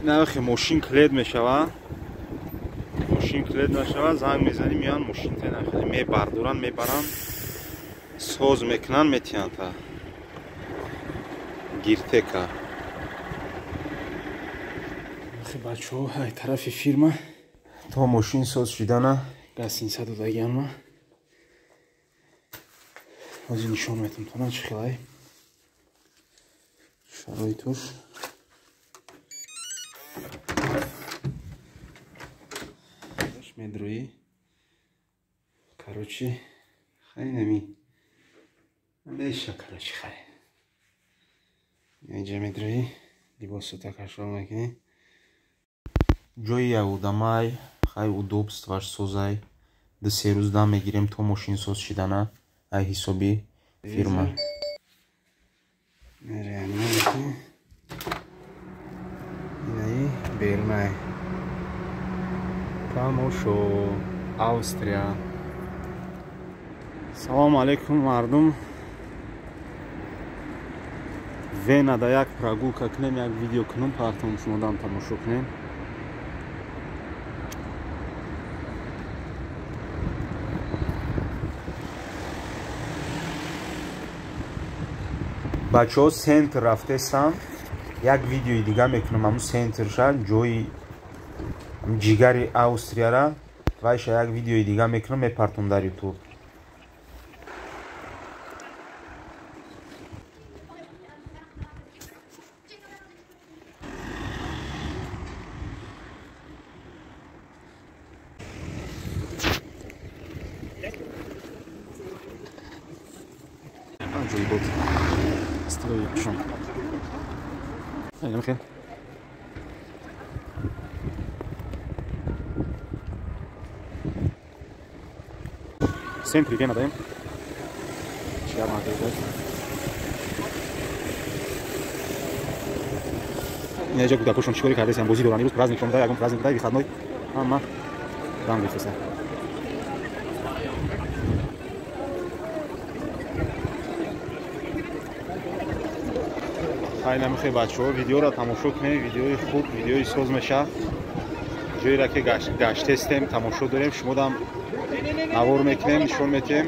Нархи мошин клед мешава. Мошин клед нашава, занг мезанӣ, меян мошин тена мебардоранд, мебаранд, соз мекунанд, метиҳанд та. Гиртека. Ахи бачаҳо, ай тарафи фирма то мошин соз шидана гастинса додагианма. Ҳозир нишон метам тона чӣ хелай шароитош. Медрои. Короче, хай нами. Меша, короче, хай. Инҷа медрои, либосу такашро мекунӣ. Ҷои яудамай, хай удобстваш созай. 2-3 рӯз дам мегирем то мошин соз шидана, ай ҳисоби фирма. Инаи берунай. Тамошо, Австрия. Салому алейкум, мардум. Венада як прогулка кунем, як видео кунем, партом шумодам тамошо кунем. Бачаҳо центр рафтесам, як видеои дига мекунам, ҳамун центрша, ҷои ҷигари Австрияра, вайша як видеои дига мекунам, мепартом дар YouTube. Аҷоибот. Строи пешон. Айнам хел. Центри Вена даем. Инҷа кӯдакошон чӣ коре кардесиям, бозӣ доранд. Имрӯз праздник шон, ягон праздник дай, выходной. Ҳама дам гирифтеса. Хай намехоҳи бачаҳо, видеоро тамошо кунем, видеои хуб, видеои соз меша. Ҷоеро ки гаштестем, тамошо дорем, шумодам навор мекунем, нишон метиҳем.